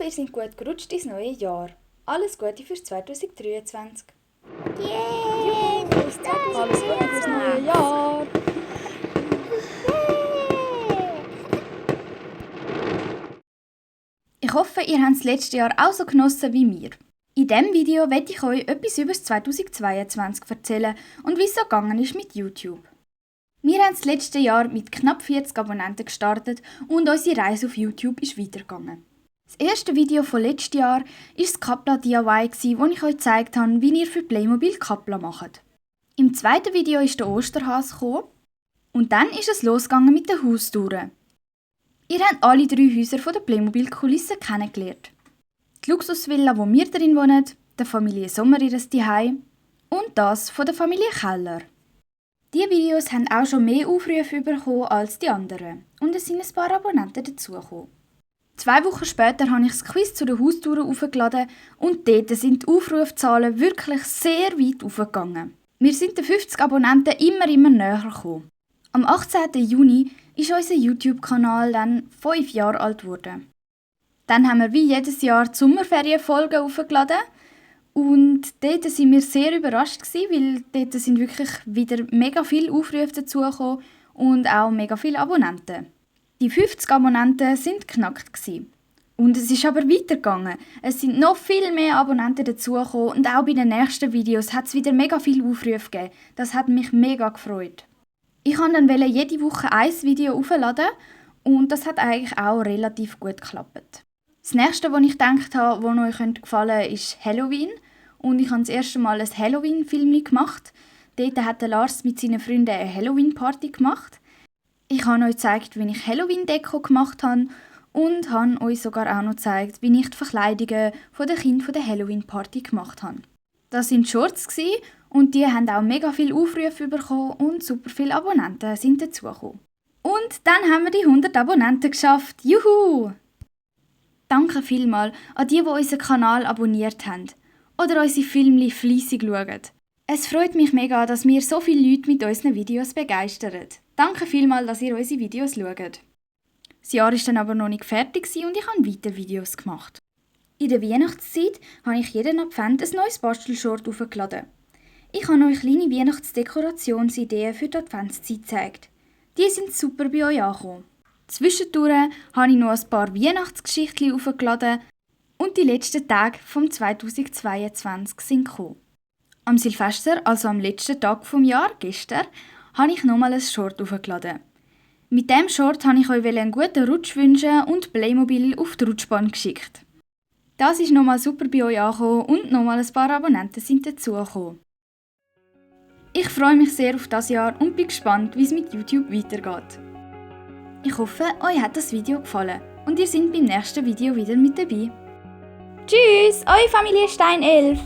ihr seid gut gerutscht ins neue Jahr. Alles Gute fürs 2023. Yay! Bis Alles Gute fürs neue Jahr. Ich hoffe, ihr habt das letzte Jahr auch so genossen wie wir. In diesem Video werde ich euch etwas über das 2022 erzählen und wie es so gegangen ist mit YouTube. Wir haben das letzte Jahr mit knapp 40 Abonnenten gestartet und unsere Reise auf YouTube ist weitergegangen. Das erste Video von letztes Jahr war das Kapla DIY, wo ich euch gezeigt habe, wie ihr für Playmobil Kapla macht. Im zweiten Video ist der Osterhase gekommen und dann ist es losgegangen mit den Haustouren. Ihr habt alle 3 Häuser von der Playmobil-Kulisse kennengelernt. Die Luxusvilla, wo wir drin wohnen, der Familie Sommer ihres Zuhause und das von der Familie Keller. Diese Videos haben auch schon mehr Aufrufe bekommen als die anderen und es sind ein paar Abonnenten dazugekommen. 2 Wochen später habe ich das Quiz zu den Haustouren aufgeladen und dort sind die Aufrufzahlen wirklich sehr weit aufgegangen. Wir sind den 50 Abonnenten immer näher gekommen. Am 18. Juni ist unser YouTube-Kanal dann 5 Jahre alt geworden. Dann haben wir wie jedes Jahr die Sommerferienfolgen aufgeladen und dort waren wir sehr überrascht, weil dort sind wirklich wieder mega viele Aufrufe dazugekommen und auch mega viele Abonnenten. Die 50 Abonnenten sind geknackt. Und es ist aber weitergegangen. Es sind noch viel mehr Abonnenten dazugekommen und auch bei den nächsten Videos hat es wieder mega viele Aufrufe gegeben. Das hat mich mega gefreut. Ich wollte dann jede Woche ein Video aufladen und das hat eigentlich auch relativ gut geklappt. Das nächste, was ich gedacht habe, das euch gefallen könnte, ist Halloween. Und ich habe das erste Mal ein Halloween-Film gemacht. Dort hat Lars mit seinen Freunden eine Halloween-Party gemacht. Ich habe euch gezeigt, wie ich Halloween-Deko gemacht habe und habe euch sogar auch noch gezeigt, wie ich die Verkleidungen der Kinder der Halloween-Party gemacht habe. Das waren Shorts und die haben auch mega viele Aufrufe bekommen und super viele Abonnenten sind dazugekommen. Und dann haben wir die 100 Abonnenten geschafft. Juhu! Danke vielmals an die unseren Kanal abonniert haben oder unsere Filme fleissig schauen. Es freut mich mega, dass wir so viele Leute mit unseren Videos begeistern. Danke vielmals, dass ihr unsere Videos schaut. Das Jahr war dann aber noch nicht fertig und ich habe weiter Videos gemacht. In der Weihnachtszeit habe ich jeden Advent ein neues Bastelshort aufgeladen. Ich habe euch kleine Weihnachtsdekorationsideen für die Adventszeit gezeigt. Die sind super bei euch angekommen. Zwischendurch habe ich noch ein paar Weihnachtsgeschichten aufgeladen und die letzten Tage vom 2022 sind gekommen. Am Silvester, also am letzten Tag vom Jahr, gestern, habe ich nochmal ein Short aufgeladen. Mit diesem Short wollte ich euch einen guten Rutsch wünschen und Playmobil auf die Rutschbahn geschickt. Das ist nochmal super bei euch angekommen und nochmal ein paar Abonnenten sind dazugekommen. Ich freue mich sehr auf das Jahr und bin gespannt, wie es mit YouTube weitergeht. Ich hoffe, euch hat das Video gefallen und ihr seid beim nächsten Video wieder mit dabei. Tschüss, eure Familie Steinelf!